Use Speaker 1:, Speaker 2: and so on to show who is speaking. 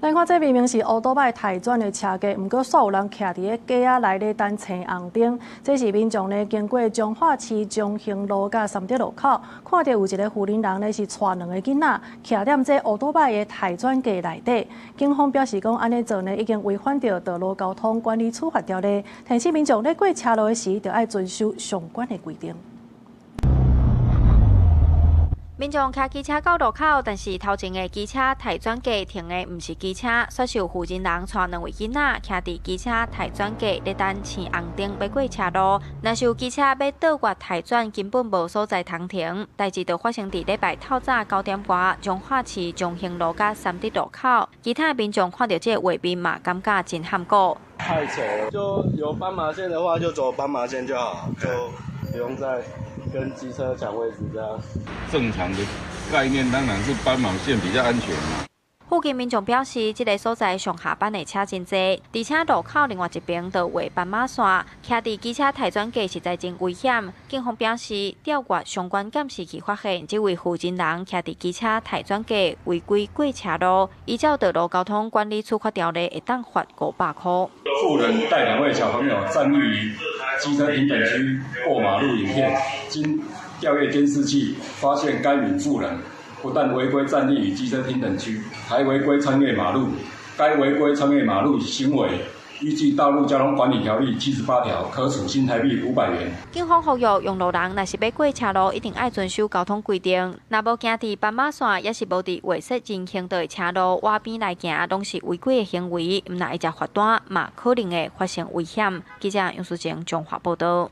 Speaker 1: 咱看這明明是烏多擺刣轉的車架，毋過煞有人徛佇咧架仔內咧等青紅燈。這是民眾呢經過彰化市中興路佮三德路口，看著有一个婦人人呢是帶兩个囡仔，徛踮這烏多擺的刣轉架內底。警方表示講，按呢做呢已經違反著道路交通管理處罰條例，提醒民眾咧過車路的時，著愛遵守相關的規定。
Speaker 2: 民眾騎機車到路口，但是頭前的機車刣轉架停的毋是機車，煞是有婦人人帶兩位囡仔徛佇機車刣轉架咧等青紅燈欲過車路。若是有機車欲倒越刣轉，根本無所在通停。代誌就發生佇禮拜透早9點外，彰化市中興路佮三德路口。其他的民眾看著這個畫面嘛，感覺真譀古。
Speaker 3: 太扯了，就有斑馬線的話，就走斑馬線就好，就不用再跟機車搶位置這樣。
Speaker 4: 正常的概念當然是斑馬線比較安全嘛。
Speaker 2: 附近民眾表示，這个所在上下班的車真濟，而且路口另外一邊就畫斑馬線，徛佇機車刣轉架實在真危險。警方表示，調閱相關監視器發現，這位婦人人徛佇機車刣轉架違規過車路，依照道路交通管理處罰條例，會當罰500塊。
Speaker 5: 婦人帶兩位小朋友站立於機車停等區過馬路影片，經調閱監視器，發現該名婦人不但違規站立於機車停等區，還違規穿越馬路。該違規穿越馬路行為，依據《道路交通管理條例》78條，可處新台幣500元。
Speaker 2: 警方呼籲用路人，若是欲過車路，一定愛遵守交通規定。若無行佇斑馬線，抑是無佇劃設人行道的車路倚邊來行，攏是違規的行為。毋但會食罰單，嘛可能會發生危險。記者楊淑靜彰化報導。